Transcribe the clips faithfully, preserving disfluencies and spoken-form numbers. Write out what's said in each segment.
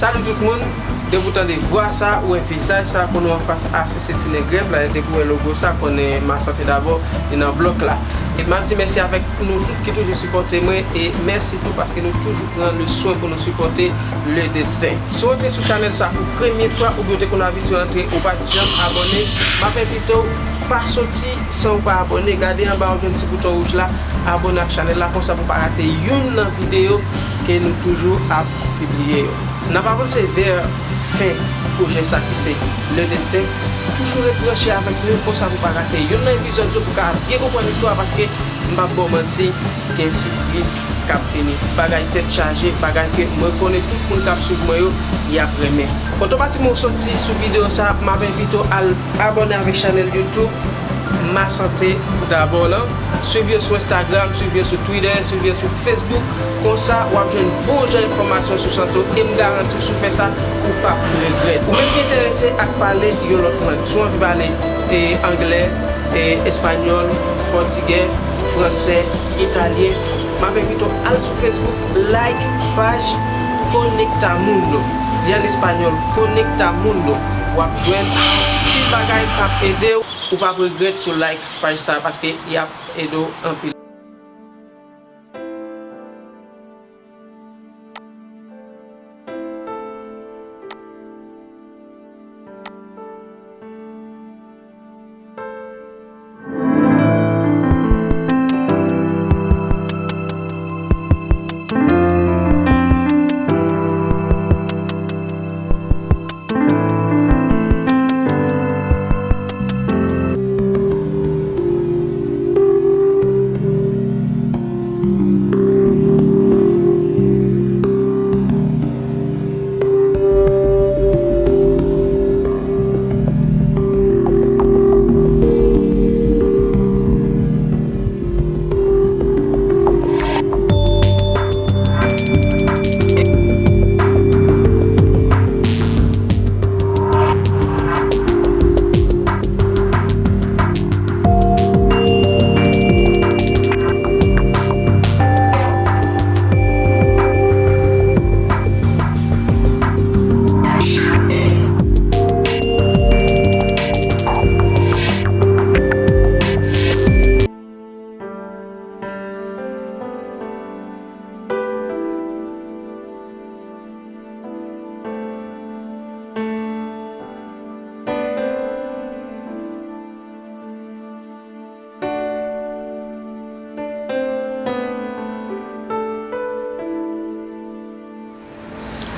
Salut tout moun, depi w tande vwa sa, ou wè vizaj sa, konnen w anfas a se, se Ti Nèg Rèv la, depi w wè logo sa, konnen Ma Santé Dabò, li nan blòk la. E m ap di mèsi avèk nou tout ki toujou sipòte mwen, e mèsi tou paske nou toujou pran le swen pou nou sipòte Le Destin. Si w antre sou chanèl sa pou premye fwa, oubyen w te konn abitye antre, ou pa t janm abòne, m ap envite w, pa soti san ou pa abòne. Gade anba w jwenn ti bouton wouj la, abòne ak chanèl la, konsa pou w pa rate youn nan videyo ke nou toujou ap pibliye yo. N ap avanse vè fen pwojè sa ki se Le Destin. Toujou ret branche avèk nou, konsa pou w pa rate youn nan epizòd yo, pou w ka byen konprann istwa, paske m p ap ba w manti, gen sipriz k ap vini. Bagay tèt chaje, bagay ke mwen konnen tout moun k ap swiv mwen yo, y ap renmen. Otomatikman w soti sou videyo sa, m ap envite w al abòne avèk chanèl YouTube Ma Santé Dabò lan. Swiv yo sou Instagram, swiv yo sou Twitter, swiv yo sou Facebook. Konsa, w ap jwenn bon jan enfòmasyon sou sante w, e m garanti w, si w fè sa, ou p ap regrèt. Ou menm ki enterese ak pale yon lòt lang, si w anvi pale, e, anglè, e, espanyòl, pòtigè, fransè, italyen, m ap envite w al sou Facebook, like paj Conecta Mundo. Li an espanyòl, Conecta Mundo. W ap jwenn anpil bagay k ap ede w. Ou p ap regrèt si w like paj sa, paske y ap ede w anpil.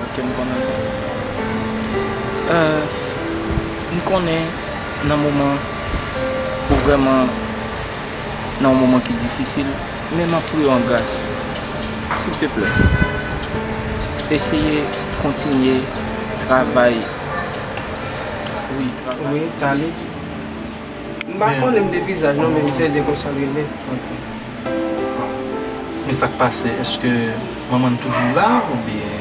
Ok, m konnen sa. Euh, m konnen nan moman ou vrèman nan yon moman ki difisil, men m ap priye w an gras, silteplè, eseye kontinye travay. Wi, travay. Wi, Tali. M pa konnen m de vizaj non, men m sezi konsa l rele. Ok. Men sa k pase, èske manman n toujou la oubyen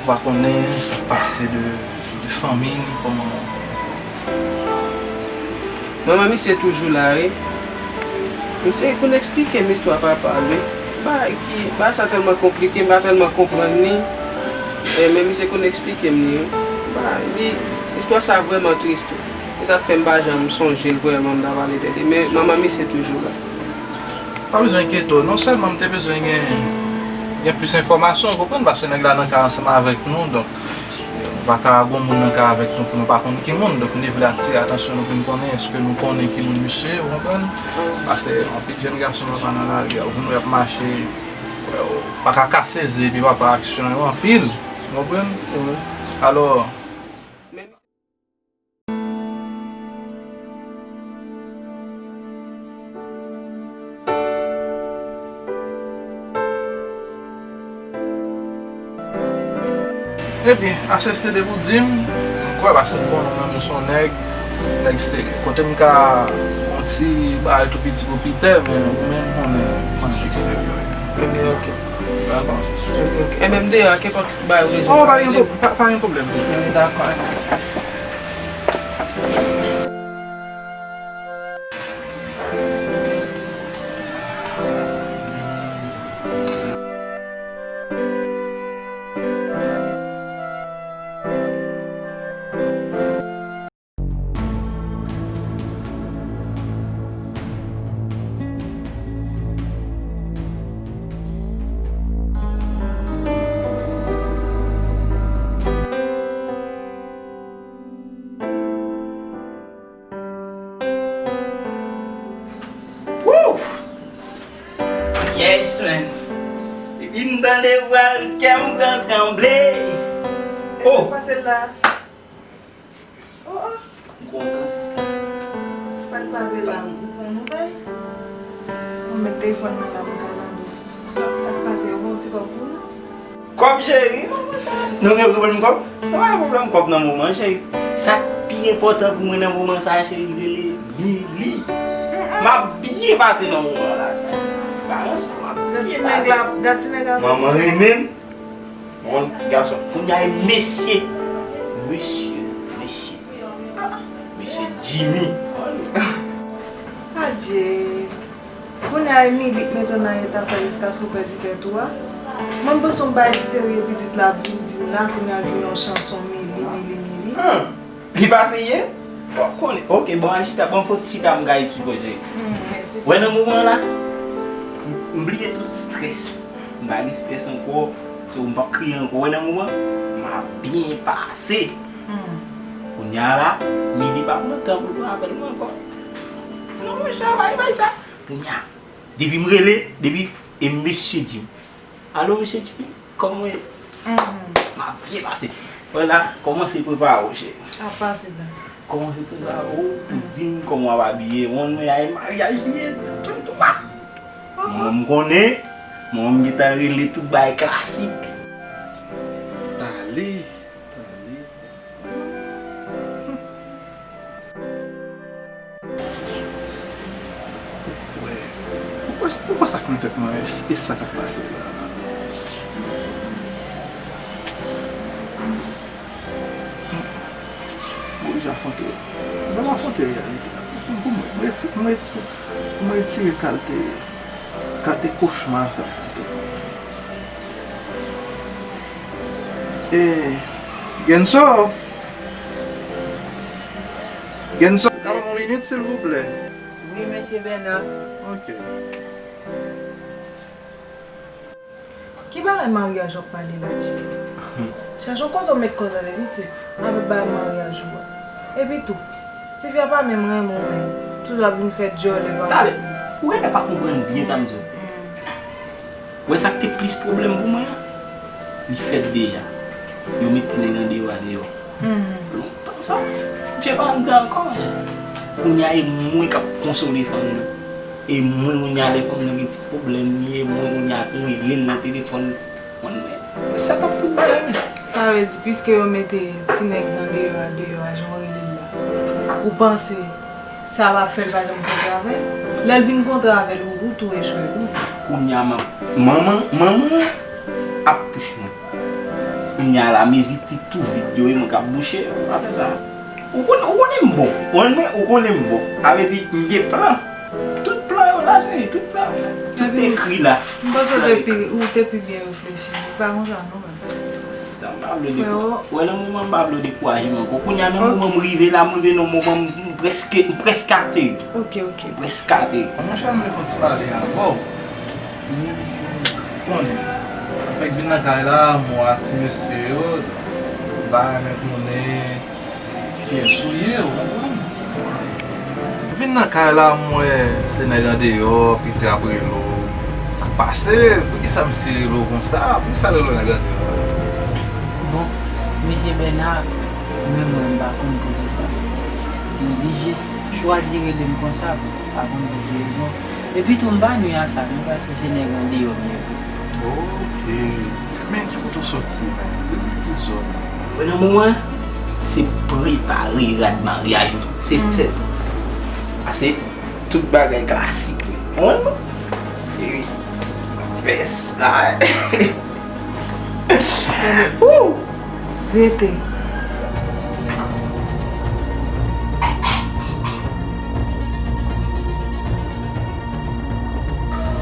ou pa konnen sa k pase de, de fanmi li, kòman sa? Manman misye toujou la, wi. Misye konn eksplike m istwa papa l, wi. Bagay ki, bagay sa tèlman konplike, m pa tèlman konprann li. E, men misye konn eksplike m li, wi. Bagay, li, istwa sa vrèman tris tou. E sa k fè m pa janm sonje l vrèman, m ta pale de li. Men manman misye toujou la. Pa bezwen enkyete w. Non sèlman m te bezwen gen, gen plis enfòmasyon, w konprann, paske nèg la nan kay ansanm avèk nou, donk, nou pa ka gon moun nan kay avèk nou pou nou pa konn ki moun. Donk, m te vle atire atansyon nou pou n konnen, èske nou konnen ki moun misye ye, w konprann? Paske anpil jèn gason papa nan lari a, ou konn wè y ap mache, w pa ka kase ze epi papa aksyon yo anpil, w konprann? Alò, Ebyen, asiste depi w di m, m kwè, paske m konnen w menm ou se yon nèg, nèg serye. Kote m ka yon ti bagay tou piti pou pitè, men ou menm konnen m fè yon nèg serye. Ebyen, ok. Dakò. Ebyen, ok. E menm deyò a, kenpòt bagay ou bezwen. Oh, pa gen pwob-, pa, pa gen pwoblèm. Ebyen, dakò. Yes, man. Epi m tande vwa l, kè m pran tranble. Oh! Sa k pase la? Oh, oh. M kontan, sista. Sa k pase la? Ou pran nouvèl? Mwen met telefòn nan la, m ka tande w sou, sou, sa k pase, yo fè yon ti kòb pou nou? Kòb, cheri? Nou gen pwoblèm kòb? Nou pa gen pwoblèm kòb nan moman, cheri. Sa k pi enpòtan pou mwen nan moman sa, cheri, rele Mili. M ap byen pase nan moman la, sa. Balans mwen, m ap byen pase. Gad ti nèg la, gad ti nèg la. Manman renmen m. Yon ti gason. Kounye a e mesye. Mesye, mesye. Mesye Jimmy. Adje. Kounye a e Mili k mete w nan eta sa jiskaske w pèdi tèt ou a. Mwen m panse yon bagay serye pitit la ap vin di m la, kounye a l vin yon chanson Mili, Mili, Mili. An, li pa serye? Bon, konnen. Ok, bon, al chita, bon, fò ti chita m ka eksplike w, cheri. Hmm, mèsi. Wè nan moman la, m, m bliye tout strès. M pa gen strès ankò, so m p ap kriye ankò. Wè nan moman, m ap byen pase. Hmm. Kounye a la, Mili pa pran tan pou l pran apèl mwen ankò. Non, monchè, bay, bay sa. Kounye a, depi m rele, depi, e mesye di m, "Alo, mesye Jimmy, kòman w ye?" Mhm. M ap byen pase. Wè la, kòmanse prepare w, cheri. Ap pase la. Kòmanse prepare w pou di m kòman w ap abiye. Mwen, mwen, ay, maryaj li ye, tout, tout, tout. Mwen, m konnen, mwen, m gentan rele tout bagay klasik. Tale, tale, tale. Ou kwè, ou kwè, ou kwè sa k nan tèt mwen, e, e sa k ap pase la? M oblije afwonte, m pral afwonte reyalite a. Pou, pou mwen, mwen reti-, mwen, mwen retire kalte, kalte kochma sa nan tèt mwen. E, Genso! Genso, ka ban m yon minit, silvouplè? Wi, mesye Bèna. Ok. Ki bagay maryaj w ap pale la, Jimmy? Chache yon kote w met kò w tande, pitit, avèk bagay maryaj ou a. Epi tou, tifi a pa menm renmen w menm. Toujou ap vin fè djòlè pa. Tale, ou genlè pa konprann byen sa m di w. Wè sa k te plis pwoblèm pou mwen an? Li fèt deja. Yo met ti nèg andeyò a deyò. Mhm. Lontan sa, misye pa anndan ankò, monchè. Kounye a, e mwen k ap konsole fanm nan. E mwen, kounye a, lè fanm nan gen ti pwoblèm li, e mwen, kounye a, ap rele l nan telefòn. Mwen, mwen, sèt ap tout bagay, monchè. Sa vle di, piske yo mete ti nèg andeyò a deyò a, jan w rele l la, ou panse sa va fè l pa janm kontre avè l? Lè l vin kontre avè l, ou, ou tou echwe tou. Kounye a, man-, manman, manman ap pich mwen. Kounye a la, mezi ti tou vid yo, e mwen k ap bouche yo. Apre sa, ou konnen, ou konnen m bon. Ou konnen, ou konnen m bon. Sa vle di, m gen plan. Tout plan yo la, cheri, tout plan yo fèt. Tout ekri la. M panse w te pi, ou te pi byen reflechi. Pa konsa non, baz. Sista, m pa vle dekou-, wè, nan moman m pa vle dekouraje m ankò. Kounye a, nan moman m rive la, m rive nan moman m, m prèske, m prèske ateri. Ok, ok. M prèske ateri. Monchè, m vle fè yon ti pale avè w. Konnen, fèk vin nan kay la, mwa ti mesye yo, m pa renmen konnen kiyès ou ye, ou konprann? Vin nan kay la, m wè se nèg andeyò, Pita ap rele w. Sa k pase? Poukisa misye rele w konsa? Poukisa l rele w nèg andeyò la? Bon, mesye Bèna, menm mwen, m pa konn se kisa. Li jis chwazi rele m konsa, pa konn pou ki rezon. Epi tou, m pa nwi a sa non, paske se nèg andeyò m ye tou. Ok. Men ki kote w soti menm? Di m nan ki zòn? Nan moman, se prepare rad maryaj ou. Se sèt. Pase tout bagay klasik wi. Konprann mwen? E wi. Fès la. Woo! Rete.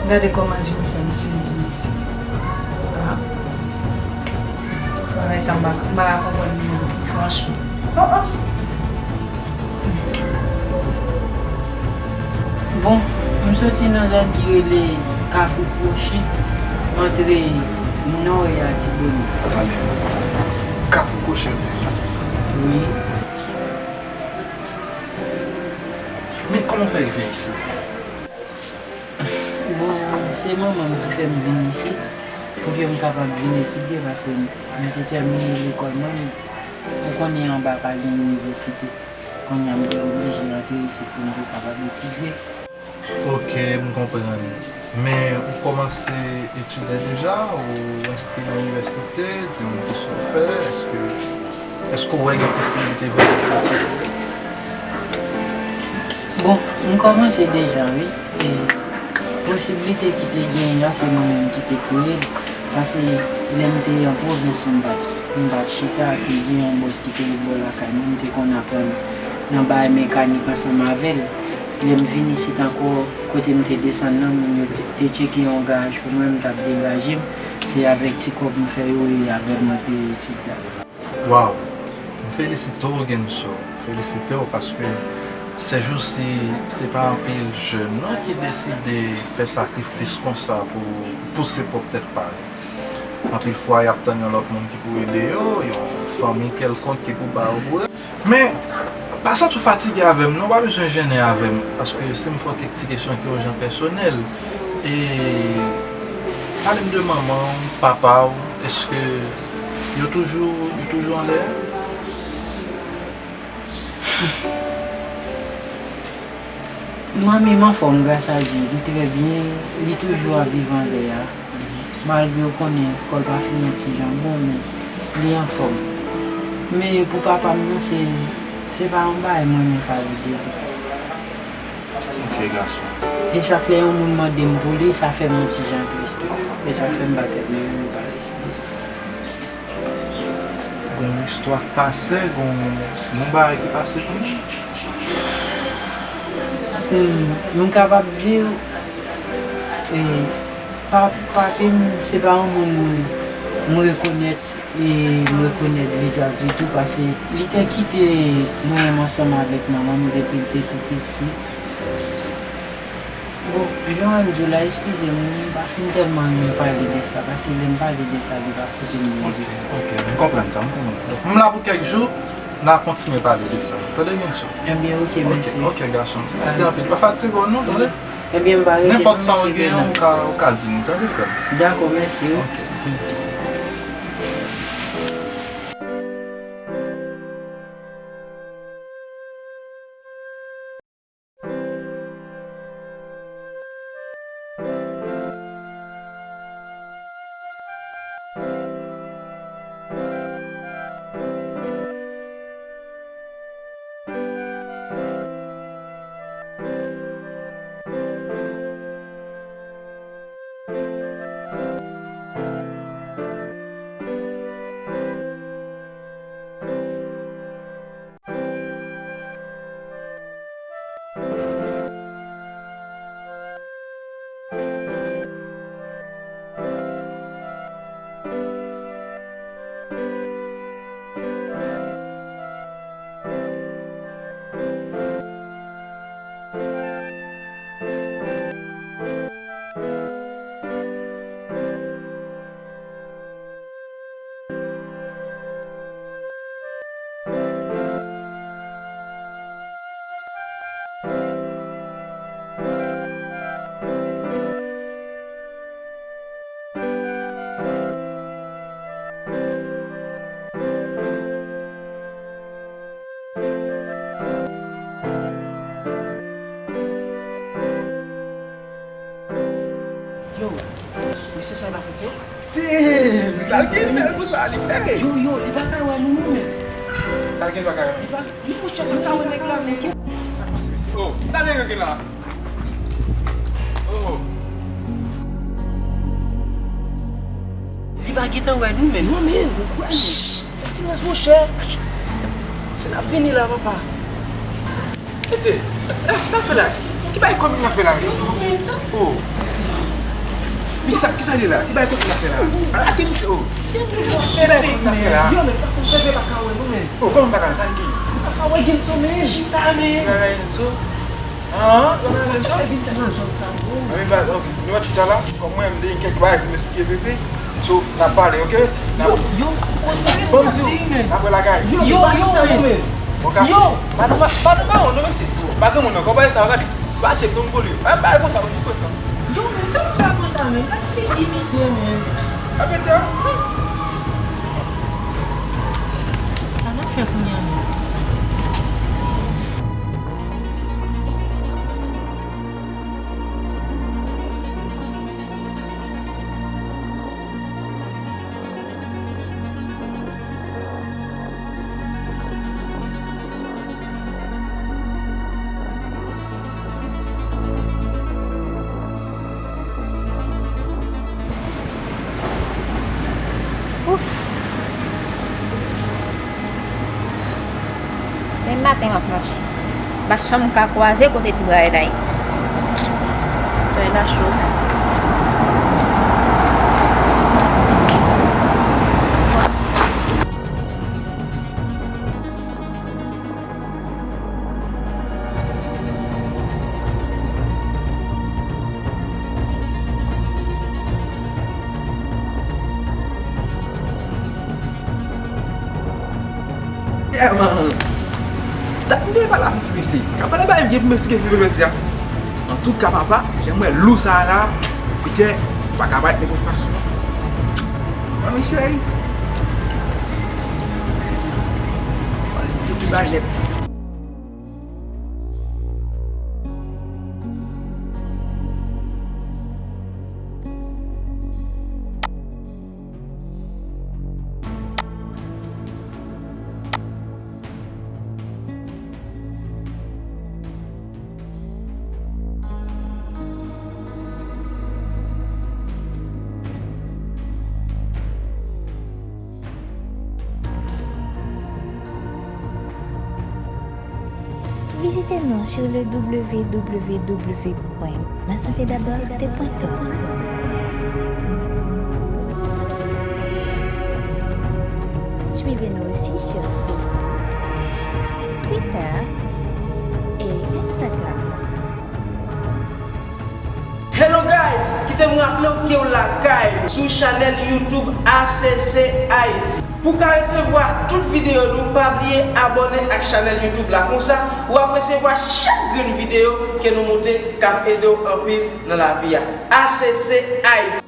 Gade kòman Jimmy fè m sezi, mesye. Ah. Bagay sa m pa, m pa ka konprann li menm tou, franchman. Oh, oh. Bon, m soti nan zòn ki rele Kafou Kwochi, antre nò e Atibonit. Tande, Kafou Kwochi, w di? Wi. Men kòman w fè rive isit? Bon, Se manman m ki fè m vin isit pou ke m kapab vin etidye, paske m te tèmine lekòl mwen, ou konnen anba pa gen inivèsite. Kounye a m te oblije rantre isit pou m te kapab etidye. Ok, m konprann. Men ou kòmanse etidye deja, ou enskri nan inivèsite, di m kisa w fè, èske, èske w wè gen posiblite vin etidye? Bon, m kòmanse deja, wi. E posiblite ki te genyen an, se mwen menm ki te kreye l. Paske lè m te an pwovens, m pa t, m pa t chita, te gen yon bòs ki te ret bò lakay mwen, m te konn aprann nan bagay mekanik ansanm avè l. Lè m vin isit ankò, kote m te desann nan, moun yo te, te tcheke yon garaj pou mwen, m t ap degaje m. Se avèk ti kòb m fè yo, e avè l mwen peye etid la. Waw! M felisite w, Genso. M felisite w paske sèjousi, se pa anpil jèn non ki deside fè sakrifis konsa pou pouse pwòp tèt pa yo. Anpil fwa, y ap tann yon lòt moun ki pou ede yo, yon fanmi kèlkonk ki pou ba yo boure. Men, pa santi w fatige avè m non, pa bezwen jennen avè m, paske si m fè w kèk ti kesyon ki yon jan pèsonèl, e pale m de manman w, papa w, èske yo toujou, yo toujou anlè a? Manmi m anfòm, gras a Dye, li trè byen, li toujou ap viv anlè a. Malgre w konnen kò l pa fin yon ti jan bon, men li anfòm. Men pou papa m nan, se, se pa yon bagay mwen menm pale de li. Ok, gason. E chak lè yon moun mande m pou li, sa fè m yon ti jan tris tou. E sa fè m pa tèt mwen, mwen pale de sa. Gon istwa k pase, gon, gon bagay ki pase kounye a? Hmm, m kapab di w, e, pa, papi m, se pa yon moun m rekonèt, e, m rekonèt vizaj li tou, paske li te kite mwen menm ansanm avèk manman m depi l te tou piti. Bon, jan m di w la, eskize m, m pa fin tèlman renmen pale de sa, paske lè m pale de sa, li pa pote m byen ditou. Ok, ok, m konprann sa, m konprann. Donk, m la pou kèk jou, n a kontinye pale de sa. Tande, Genso? Ebyen, ok, mèsi. Ok, gason. Mèsi anpil. Pa fatige w non, tande? Ebyen, m pa regrèt non, mèsi. Nenpòt sa w gen, ou ka, ou ka di m, tande, frè m? Dakò, mèsi wi. Ok. Yo, mesye sa e pa Fefe? Damn! Sa l gen bèl konsa, li klere. Yo, yo, li pa ka wè nou, non, men. Sa l gen, li pa ka wè nou? Li pa, li fouchèt, li pa wè nèg la, men. Sa k pase, mesye? Oh, sa nèg yo gen la? Oh. Li pa gentan wè nou, men. Non, men, ou kwè, men. Fè silans, monchè. Si n ap vini la, papa. Mesye, sa, sa, sa fè la? Ki bay kòmik la fè la, mesye? Oh. Men kisa, kisa li la? Ki bay kòmik la fè la? Ala ki misye, oh. Ki bay kòmik la fè la? Yo, men pa konn fè pa ka wè nou, men. Oh, kòman pa ka wè sa, Niki? Pa ka wè Genso, men. Chita, men. Ki bay Genso? Ah, se sa? Fè vin nan zòn sa, bro. Ah, men ba, ok. Nou wè chita la, kòm mwen, m te gen kèk bagay pou m eksplike Pepe. So, n ap pale, ok? N ap... Yo, yo, bon, m di w, n ap wè lakay. Yo, yo, yo, men. Bon, ka... Yo. Pa nan, pa, pa nan mawon, non, mesye. Pa gen moun ankò, pa sa, gade. Ba tèt, non, volume. Pa, pa konsa, non, frè. Yo, men, se ou sa, Men, n ap fini, misye, men. Sa n ap fè kounye a, menm? Ouf! Depi maten m ap mache. M pa janm ka kwaze kote ti Brayday. Solèy la cho. Yeah, man. Dat m te pale avèk Frese. Ka pale ba m gen pou m eksplike Fifi jodi a. Antouka, papa, jan m wè lou sa a la, Pidjè, m pa ka bat nenpòt fason. Manmi cheri. Mwen eksplike tout bagay nèt. Vizite nou sou le w w w point la santé d'abord point com. Suivez-nous aussi sur Facebook, Twitter et Instagram. Hello guys, kite m raple w ke w lakay sou chanèl YouTube A C C Haiti. Pou w ka resevwa tout videyo nou, pa bliye abòne ak chanèl YouTube la. Konsa, w ap resevwa chak grenn videyo ke nou monte k ap ede w anpil nan lavi a. A C C Haiti.